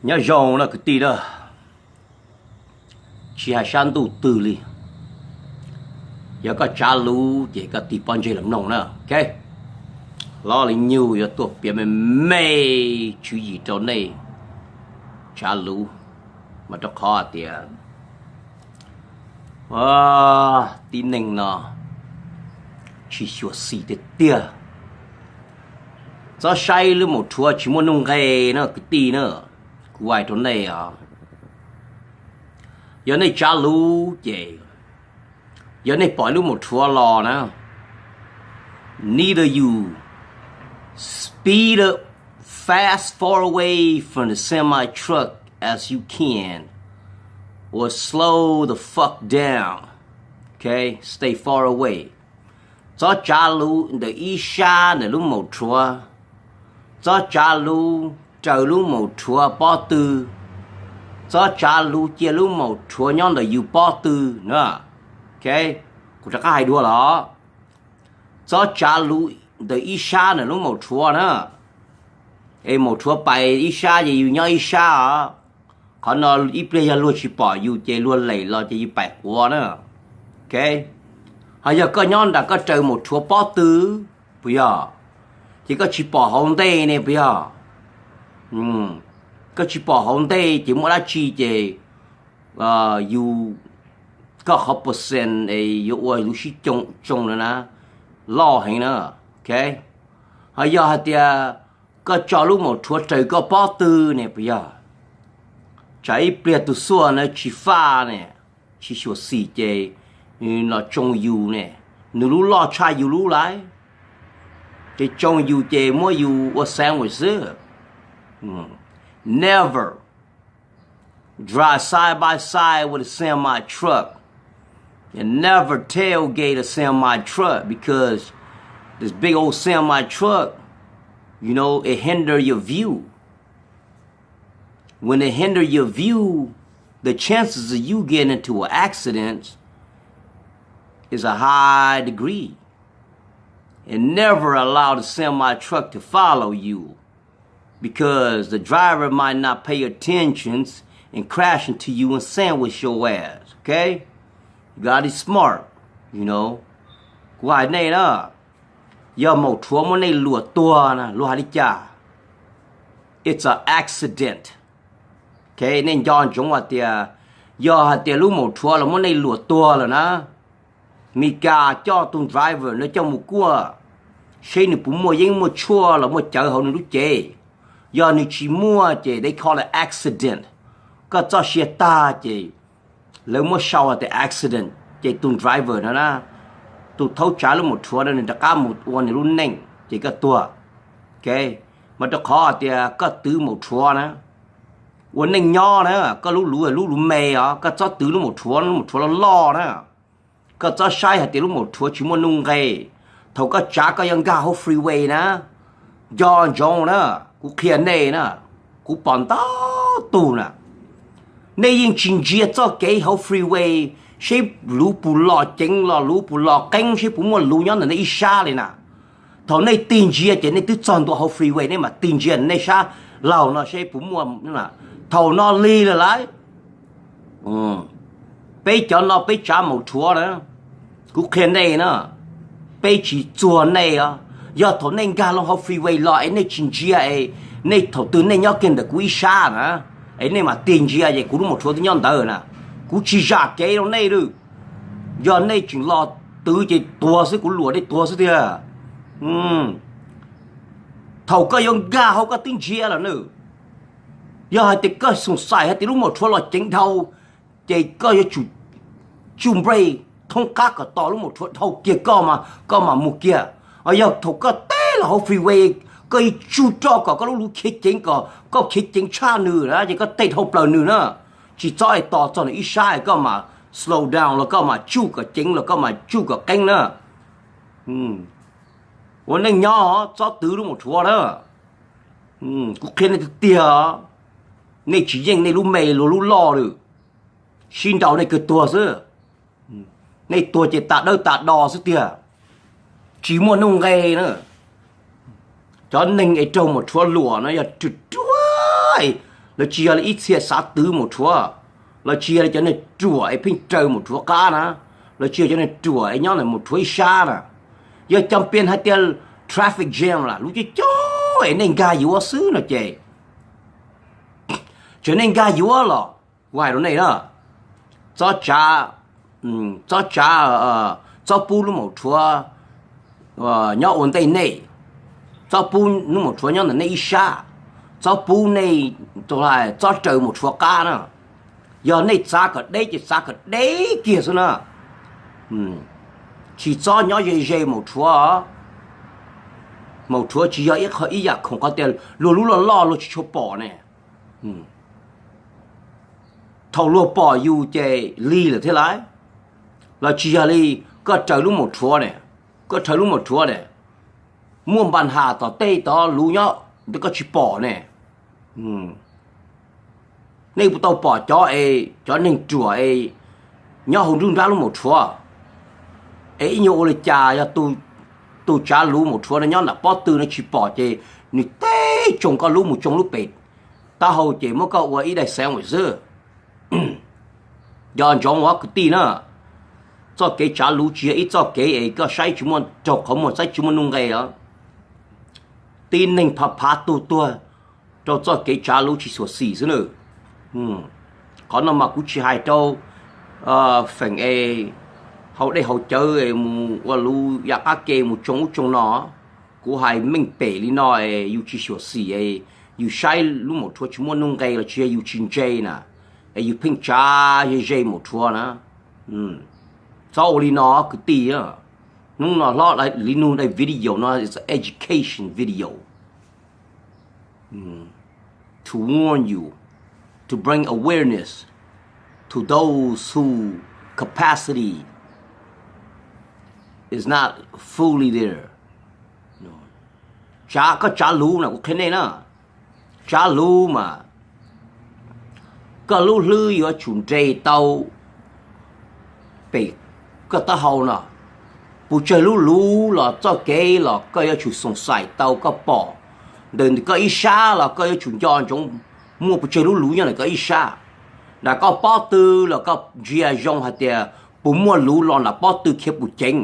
Nyob zoo na kwv tij na, tsis hais sab ntuj twg li, yog koj tsav luv ces koj tig pob ntseg los mloog na, ok? Hlob Li Nyug yuav tuaj piav me me tswv yim rau nej tsav luv, mas rau qhov hais tias tib neeg no tsis xyuam xim tiag tiag. Txhob saib lub maum rhuav tsis muaj nuj nqes na kwv tij na. Kuv hais rau nej os, yog nej tsav luv ces, yog nej pom lub maum rhuav los na, neither you speed up, fast far away from the semi truck as you can, or slow the fuck down. Okay, stay far away. Txhob tsav luv ntawm ib sab ntawm lub maum rhuav. Txhob tsav luv raws lub maum rhuav pob tw. Txhob tsav luv cia lub maum rhuav nyob ntawm yus pob tw na. Ok, kuv rov qab hais dua los, txhob tsav luv ntawm ib sab ntawm lub maum rhuav na. Es maum rhuav pais ib sab ces yus nyob ib sab os. Qhov no ib pliag yog luag tsis pom yus ces luag lem los ces yus pais quav na. Ok, ho yog koj nyob nram koj raws maum rhuav pob tw, puas yog? Ces koj tsis pom hauv ntej ne puas yog? Koj tsis pom hauv ntej ces muaj dab tsi ces yus, koj qhov percent es yuav ua lub sib tsoo na, loj heev na. Ok, ho yog hais tias koj tso lub maum rhuav raws koj pob tw ne puas yog? Tsam ib pliag tus xuaj na tsis faj ne, tsis xyuam xim ces nws los tsoo yus ne, nws lub loj tshaj yus lub lawm, ces tsoo yus ces muab yus ua sandwich xwb. Never drive side by side with a semi truck. And never tailgate a semi truck because this big old semi truck, you know, it hinder your view. When it hinder your view, the chances of you getting into an accident is a high degree. And never allow the semi truck to follow you because the driver might not pay attention and crash into you and sandwich your ass, okay? You gotta be smart, you know. Kuv hais nej na, yog maum rhuav muab nej luam tuag na, luag hais li cas? It's an accident. Ok, nej nco ntsoov hais tias, yog hais tias lub maum rhuav los muab nej luam tuag lawm na, Meskas coj tus driver no coj mus kuaj, seb nws puas muaj yeeb muaj tshuaj los muaj cawv hauv nws lub cev. Yog nws tsis muaj ces they call it accident. Koj txoj sia tag ces lawv muab sau tias accident, ces tus driver no na, tus thaub tsav lub maum rhuav no nws rov qab mus ua nws lub neej ces koj tuag. Ok, mas rau qhov tias koj twv maum rhuav na, ua neej nyob na, koj lub luv lub luv me os, koj txhob twv lub maum rhuav, lub maum rhuav loj loj na. Koj txhob saib hais tias lub maum rhuav tsis muaj nuj nqes. Thaum koj tsav koj yuav nkag hauv freeway na, nco ntsoov na, kuv qhia nej na, kuv pom ntau tug na, nej yeej tsis ntsia txoj kev hauv freeway, seb luv puas los ceev los luv puas los qeeb, seb puas muaj luv nyob ntawm nej ib sab li na. Thaum nej tig ntsia ces nej twb txog ntua hauv freeway, nej mam tig ntsia nej sab laug no seb puas muaj. Thaum no lig lawm lauj. Peb cov no peb tsav maum rhuav na, kuv qhia nej na, peb tsis txuag nej os. Yog thaum nej nkag loo hauv freeway los es nej tsis ntsia es nej thaum twg nej nyob kiag ntawm kuv ib sab na, es nej mam tig ntsia ces kuv lub maum rhuav twb nyob ntawd na. Kuv tsis zam kev rau nej lawm. Yog nej tseem los twv ces tuag xwb, kuv luam nej tuag xwb tiag. Thaum koj yuav nkag hauv koj twb ntsia lawm na. Yog hais tias koj xoom xais hais tias lub maum rhuav los ceev dhau, ces koj yuav tsum tsuj nprej thoob qab kom tos lub maum rhuav dhau kiag koj mas koj mam mus kiag. Yog thaum koj teb los hauv freeway, koj yuav tsum rau kom koj lub luv khiav ceev, kom koj khiav ceev tshaj nws na, ces koj teb dhau plaws nws na. Tsis txhob es tos txog nws ib sab es koj mam slow down los koj mam tsuj kom ceev los koj mam tsuj kom qeeb na. Ua neej nyob txhob twv lub maum rhuav na. Kuv qhia nej tiag tiag, nej tsis yeej nej lub me luag lub loj lawm, sib nraus nej kawg tuag xwb. Nej tuag ces tas dawb tas do xwb tiag, tsis muaj nuj nqe na. Cov neeg es raug maum rhuav luam no yog ruam ruam, Lawv tsis yog li ib txhia xav twv Maum Rhuav, lawv tsis yog li cov neeg ruam es pheej raws Maum Rhuav qab na, lawv tsis yog cov neeg ruam es nyob ntawm Maum Rhuav ib sab na. Yog cov pias hais tias traffic jam lawm, lub coob coob es nej nkag yuav xwb no ces, tseem nej nkag yuav los kuv hais rau nej na, txhob tsav, txhob tsav, txhob pub lub Maum Rhuav nyob ua ntej nej, txhob pub lub Maum Rhuav nyob ntawm nej ib sab, txhob pub nej, txhob raws Maum Rhuav qab na. Yog nej txav kom deb ces txav kom deb kiag xwb na. Tsis txhob nyob ze ze Maum Rhuav. Maum Rhuav tsis yog ib qho ib yam khoom qhov tias luag lub loj loj luag tsis tshua pom ne. Thaum luag pom yus ces lig lawm thiab lauj. Los tsis yog li, koj raws lub Maum Rhuav ne, koj raws lub Maum Rhuav ne, muaj npa has tom tej tod luv nyob ntawd koj tsis pom ne. Nej puas tau pom cov es cov neeg ruam es nyob hauv nruab nrab lub Maum Rhuav, es ib nyuag ua li cas yog tus tsav luv Maum Rhuav no nyob nram pob tw no tsis pom ces nws teb tsoo koj lub mus tsoo lub pem taub hau ces muab koj ua ib daim sandwich xwb. Nco ntsoov os kwv tij na, txoj kev tsav luv tsis yog ib txoj kev es koj saib tsis muaj raug qhov muag, saib tsis muaj nuj nqis os. Tib neeg phav phav tug tuag rau txoj kev tsav luv tsis xyuam xim xwb na. Qhov no mas kuv tsis hais rau feem es haus dej haus cawv mus ua luv yam qab ke mus tsoo ub tsoo no. Kuv hais meej pem li no es yus tsis xyuam xim es yus saib lub Maum Rhuav tsis muaj nuj nqis los tsis yog yus tsis ntse na, es yus pheej tsav ze ze Maum Rhuav na. Txhob ua li no kwv tij. Hnub no hlob li nug daim video no is education video to warn you, to bring awareness to those who capacity is not fully there. Tsav, koj tsav luv na, kuv qhia nej na, tsav luv mas koj lub hlwb yuav tsum nres tau pem koj taub hau no. Pes tsawg lub luv los txoj kev los koj yuav tsum xoom xaim tau koj pom ntawm koj ib sab los koj yuav tsum nco ntsoov muaj pes tsawg lub luv nyob ntawm koj ib sab. Nram koj pob tw los koj ntsia zoo hais tias puas muaj luv los nram pob tw khiav puas ceev.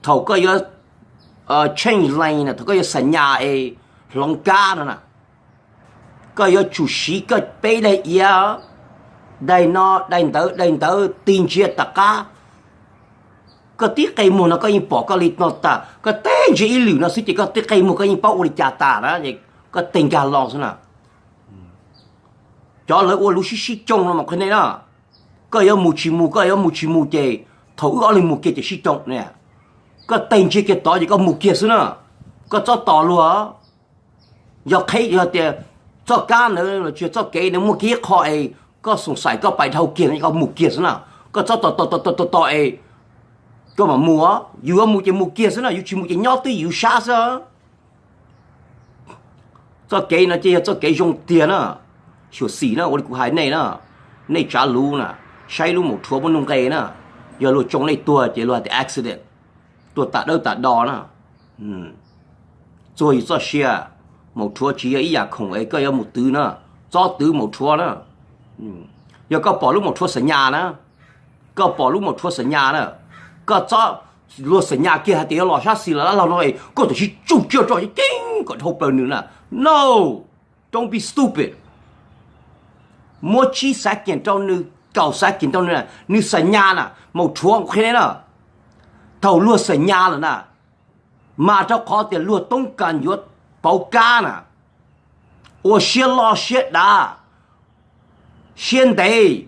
Thaum koj yuav change lane na, thaum koj yuav xam nyas es hloov kab no na, koj yuav tsum siv koj peb daim iav, daim no daim ntawd daim ntawd tig ntsia tom qab. Koj tib qe muag no koj yeej pom koj li no tas, koj teg ntsia ib lwm no xwb ces koj tib qe muag koj yeej paub ua li cas tas na, koj teg nkag los xwb na. Cov lawv ua luv sib sib coo no mas qhia nej na, koj yuav mus tsis mus, koj yuav mus tsis mus ces thaum wb ob leeg mus kiag ces sib coo ne. Koj teg ntsia kiag tod ces koj mus kiag xwb na, koj txhob tos luag. Yog qheb yog tias txoj kab ntawd los tsis yog txoj kev ntawd muaj kiag ib qho es koj xoom xaim koj pais dhau kiag no koj mus kiag xwb na, koj txhob tos tos tos tos tos es koj mam mus. Yus yuav mus ces mus kiag xwb na, yus tsis mus ces nyob twj ywm yus sab xwb. Txoj kev no ces yog txoj kev zoo tiag na, xyuam xim na, ua li kuv hais nej na, nej tsav luv na, saib lub Maum Rhuav muaj nuj nqis na, yog luag tsoo nej tuag ces luag hais tias accident, tuag tas dawb tas do na. Txuag yus txoj sia, Maum Rhuav tsis yog ib yam khoom es koj yuav mus twv na, txhob twv Maum Rhuav na. Yog koj pom lub Maum Rhuav xam nyas na, koj pom lub Maum Rhuav xam nyas na, koj txhob, luag xam nyas kiag hais tias yuav los sab xis los dab laug no es koj tam sim tsuj tsiaj rau ceev kom dhau plaws nws na. No, don't be stupid. Muab tsib xav kiag rau nws, kaum xav kiag rau nws, nws xam nyas na, Maum Rhuav qhia nej na, thaum luag xam nyas lawm na, mas rau qhov tias luag toob kas yuav pauv kab na, ua siab loj siab dav, siab ntev,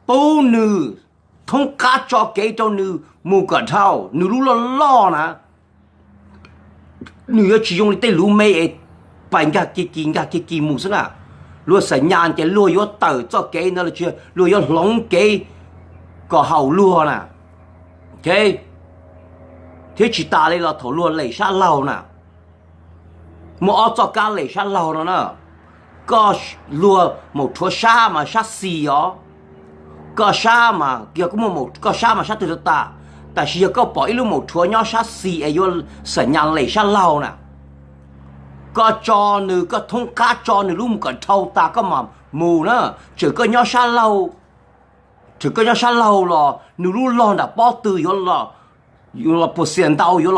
pub nws thoob qab tso kev rau nws mus kom dhau, nws lub loj loj na, nws yuav tsis zoo li tej luv me es pais nkag kiag kis nkag kiag kis mus xwb na. Luag xam nyas ces luag yuav tawm txoj kev ntawd los tsis, luag yuav hloov kev kom haum luag na. Thiab tsis tas li los thaum luag lem sab laug na, muaj ob txoj kab lem sab laug no na, koj, luag Maum Rhuav sab mas sab xis os, koj sab mas yog koj muaj, koj sab mas sab twg los tas, tab sis yog koj pom ib lub Maum Rhuav nyob sab xis es yuav xam nyas lem sab laug na, Koj tso nws, koj thoob qab tso nws lub mus kom dhau tas koj mam mus na. Txawm koj nyob sab laug, txawm koj nyob sab laug los nws lub log nram pob tw yuav los, yuav los puas xias ntau, yuav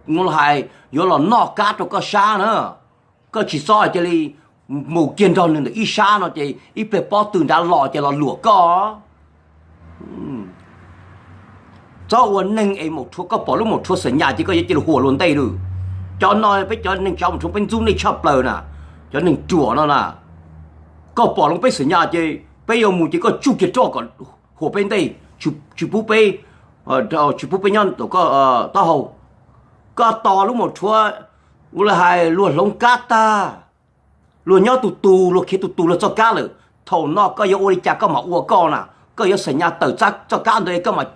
los, hais, yuav los noj kab rau koj sab na. Koj tsis txhob cia li mus kiag nrog nws ntawm ib sab no ces ib pliag pob tw nrad los ces los luam koj. Txhob ua neeg es maum rhuav, koj pom lub maum rhuav xam nyas ces koj yuav cia li huam luag ntej lawm. Cov no peb cov neeg tsav maum rhuav peb ntxub nej tshaj plaws na, cov neeg ruam no na. Koj pom loo peb xam nyas ces peb yuav mus ces koj tsuj kiag roj kom huam peb ntej, tsis pub peb, tsis pub peb nyob taub hau. Koj tos lub maum rhuav, ua li hais luag hloov kab tag, luag nyob tus tus, luag khiav tus tus luag txoj kab lawm, thaum no koj yuav ua li cas koj mam ua koj na? Koj yuav xam nyas tawm txoj kab ntawd koj mam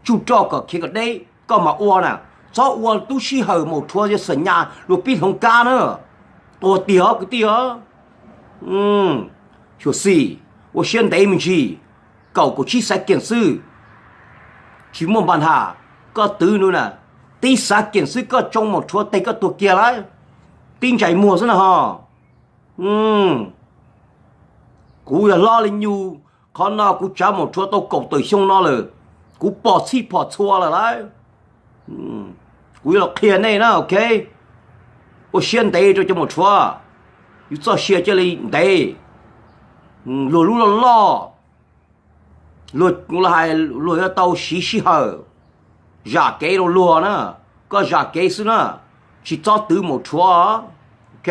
tsuj roj kom khiav kom deb koj mam ua na. Txhob ua tub sij hawm maum rhuav yuav xam nyas luag pib hloov kab na. Tuag tiag kwv tij os. Xyuam xim, ua siab ntev me ntsis, kaum kaum tsib xav kiag xwb, tsis muaj npa nham. Koj twv nws na, tib xav kiag xwb koj tsoo maum rhuav teg koj tuag kiag lawm, tib ntsais muag xwb na ho. Kuv yog hlob li nyuj, qhov no kuv tsav maum rhuav tau kaum tawm xyoo no lawm, kuv pom txhij phom txhua lawm lauj. Kuv yuav los qhia nej na, ok. Ua siab ntev rau cov maum rhuav, yus txoj sia cia li ntev. Luag lub loj loj, luag, hais luag yuav tau siv sij hawm zam kev rau luag na. Koj zam kev xwb na, tsis txhob twv maum rhuav, ok.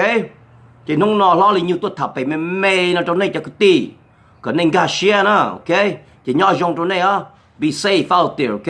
Ces hnub no hlob li nyuj tuaj tham pem me me no rau nej cov kwv tij, kom nej nkag siab na, ok. Ces nyob zoo rau nej os, be safe out there, ok.